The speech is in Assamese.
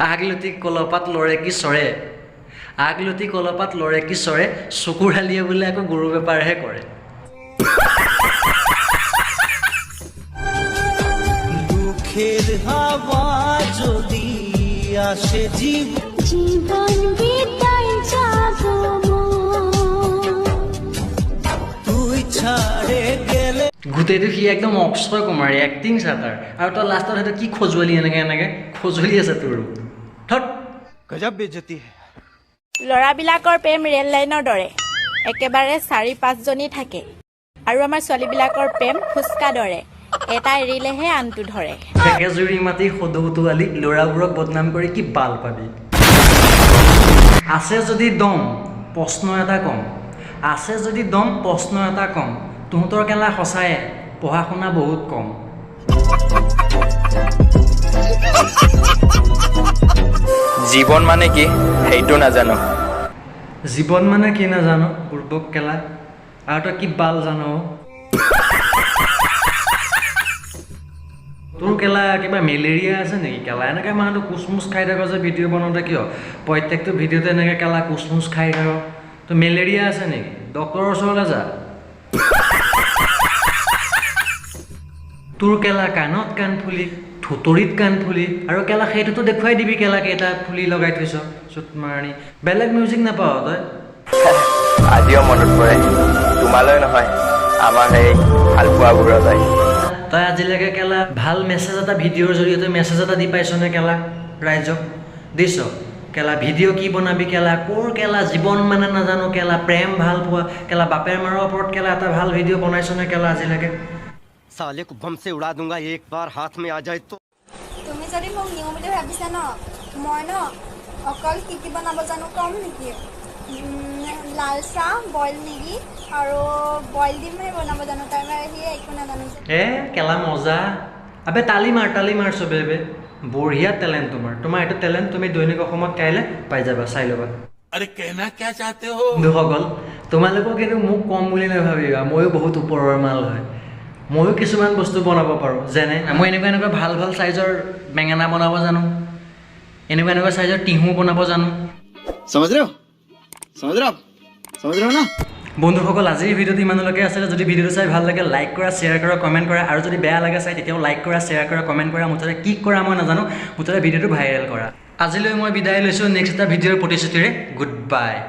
আগলতি কলপাত লৰে কি চৰে, আগলতি কলপাত লৰে কি চৰে, চকুৰ হালিয়ে বোলে আকৌ গৰু বেপাৰহে কৰে। দুঃখের হাওয়া যদি আসে জীবন বিতাই যাব তুই ছাড়ে গেলে। গোটেইটো সি একদম অক্ষয় কুমাৰ এক্টিং চা তাৰ। আৰু তই লাষ্টত সেইটো কি খজুৱলি এনেকৈ এনেকৈ খজুলি আছে তোৰো। থত। গজব বেজতি হে। ল'ৰাবিলাকৰ প্ৰেম ৰেল লাইনৰ দৰে, একেবাৰে 4-5জনী থাকে। আৰু আমাৰ ছোৱালীবিলাকৰ প্ৰেম ফুচকা দৰে, এটা এৰিলেহে আনটো ধৰে। জুৰি মাতি সদৌটোৱালি ল'ৰাবোৰক বদনাম কৰি কি বাল পাবি? আছে যদি দম প্ৰশ্ন এটা কম, আছে যদি দম প্ৰশ্ন এটা কম, তহঁতৰ কেলা সঁচায়ে পঢ়া শুনা বহুত কম। জীৱন মানে কি সেইটো নাজানো। জীৱন মানে কি নাজানো বুৰ্বক কেলা, আৰু তই কি বাল জানো? তোৰ কেলা কিবা মেলেৰিয়া আছে নেকি কেলা? এনেকৈ মানুহটো কোচমোচ খাই থাক যে ভিডিঅ' বনাওঁতে, কিয় প্ৰত্যেকটো ভিডিঅ'তে এনেকৈ কেলা কোচমোচ খাই থাক? তোৰ মেলেৰিয়া আছে নেকি? ডক্টৰৰ ওচৰলৈ যা। তোৰ কেলা কাণত কাণফুলি, থুতৰিত কাণফুলি, আৰু কেলা সেইটোতো দেখুৱাই দিবি কেলা কেইটা ফুলি লগাই থৈছ চুট মাৰণি। বেলেগ মিউজিক নাপাৱ তই? আজিও মনত পৰে তোমালৈ নহয়, আমাৰ সেই ভালপোৱাবোৰলৈ। তই আজিলৈকে কেলা ভাল মেছেজ এটা ভিডিঅ'ৰ জৰিয়তে মেছেজ এটা দি পাইছনে কেলা ৰাইজক? দিছ কেলা ভিডিঅ' কি বনাবি কেলা, ক'ৰ কেলা জীৱন মানে নাজানো কেলা, প্ৰেম ভাল পোৱা কেলা, বাপেৰ মাৰৰ ওপৰত কেলা এটা ভাল ভিডিঅ' বনাইছনে কেলা আজিলৈকে? साले को बम से उड़ा दूंगा एक बार हाथ में आ जाए तो। তুমি যদি মোক নিওঁ বুলি ভাবিছা ন, মই ন অকল কি কি বনাব জানো কম নেকি? লাল চাহ, বইল মেগী আৰু বইল ডিমহে বনাব জানো, তাৰ বাহিৰে একো নাজানো। এ কেলা মজা, আবে তালি মাৰ, তালি মাৰ চবে বে। বঢ়িয়া টেলেণ্ট তোমাৰ, তোমাৰ এইটো টেলেণ্ট তুমি দৈনিক অসমত কাইলৈ পাই যাবা, চাই ল'বা। আৰে কেহনা ক্যা চাহতে হো? বন্ধুসকল, তোমালোকক কিন্তু মোক কম বুলি নাভাবিবা, ময়ো বহুত ওপৰৰ মাল হয়, ময়ো কিছুমান বস্তু বনাব পাৰোঁ। যেনে মই এনেকুৱা এনেকুৱা ভাল ভাল চাইজৰ বেঙেনা বনাব জানো, এনেকুৱা এনেকুৱা চাইজৰ তিহু বনাব জানো। সমজ ৰহে হো? সমজ ৰহে হো? সমজ ৰহে হো না? বন্ধুসকল, আজিৰ ভিডিঅ'টো ইমানলৈকে আছিলে। যদি ভিডিঅ'টো চাই ভাল লাগে লাইক কৰা, শ্বেয়াৰ কৰা, কমেণ্ট কৰা, আৰু যদি বেয়া লাগে চাই তেতিয়াও লাইক কৰা, শ্বেয়াৰ কৰা, কমেণ্ট কৰা। মুঠতে কি কৰা মই নাজানো, মুঠতে ভিডিঅ'টো ভাইৰেল কৰা। আজিলৈ মই বিদায় লৈছোঁ, নেক্সট এটা ভিডিঅ'ৰ প্ৰতিশ্ৰুতিৰে। Good bye.